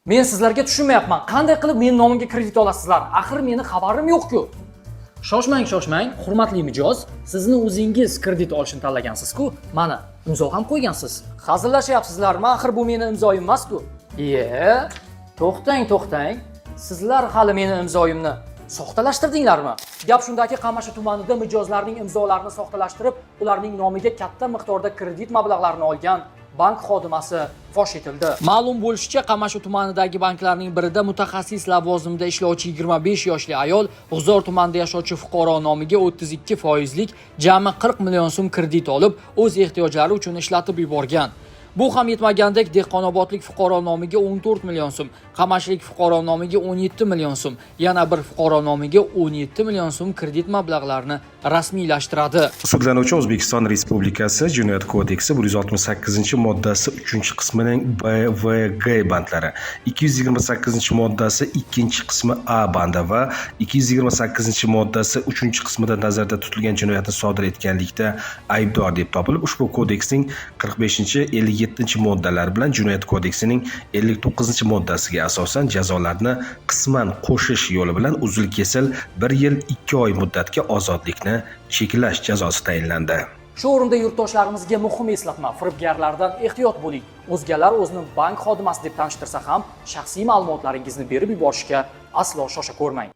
Men sizlarga tushunmayapman. Qanday qilib meni nomimga kredit olasizlar? Axir meni xabarim yo'q-ku. Shoshmang, shoshmang, hurmatli mijoz, sizni o'zingiz kredit olishni tanlagansiz-ku. Mana, imzo ham qo'ygansiz. Hazillashyapsizlarmi? Axir bu meni imzoyim emas-ku. Iye, to'xtang, to'xtang. Sizlar hali meni imzoyimni soxtalashtirdinglarmi? Gap shundaki, Qamashi tumanida mijozlarning imzolarini soxtalashtirib, ularning nomiga katta miqdorda kredit mablag'larini olgan bank xodimasi fosh etildi. Ma'lum bo'lishicha, Qamashi tumanidagi banklarning birida mutaxassis lavozimida ishlovchi 25 yoshli ayol G'uzor tumanida yashovchi fuqaro nomiga 32 foizlik jami 40 million so'm kredit olib, o'z ehtiyojlari uchun ishlatib yuborgan. Bu ham yetmagandek, Dehqonobodlik fuqaro nomiga 14 million so'm, Qamashilik fuqaro nomiga 17 million so'm, yana bir fuqaro nomiga 17 million so'm kredit mablag'larini rasmiylashtiradi. Sudlanuvchi O'zbekiston Respublikasi Jinoyat kodeksi 168-moddasi 3-qismining B, V, G bandlari, 228-moddasi 2-qismi A bandi va 228-moddasi 3-qismida nazarda tutilgan jinoyatni sodir etganlikda aybdor deb topilib, ushbu kodeksning 45, 57-moddalari bilan Jinoyat kodeksining 59-moddasiga asosan jazolarni qisman qo'shish yo'li bilan uzil-kesil 1 yil 2 oy muddatga ozodlikni cheklash jazosi tayinlandi. Shu o'rinda yurtdoshlarimizga muhim eslatma: firibgarlardan ehtiyot bo'ling. O'zgalar o'zini bank xodimasi deb tanishtirsa ham, shaxsiy ma'lumotlaringizni berib yuborishga aslo shosha ko'rmang.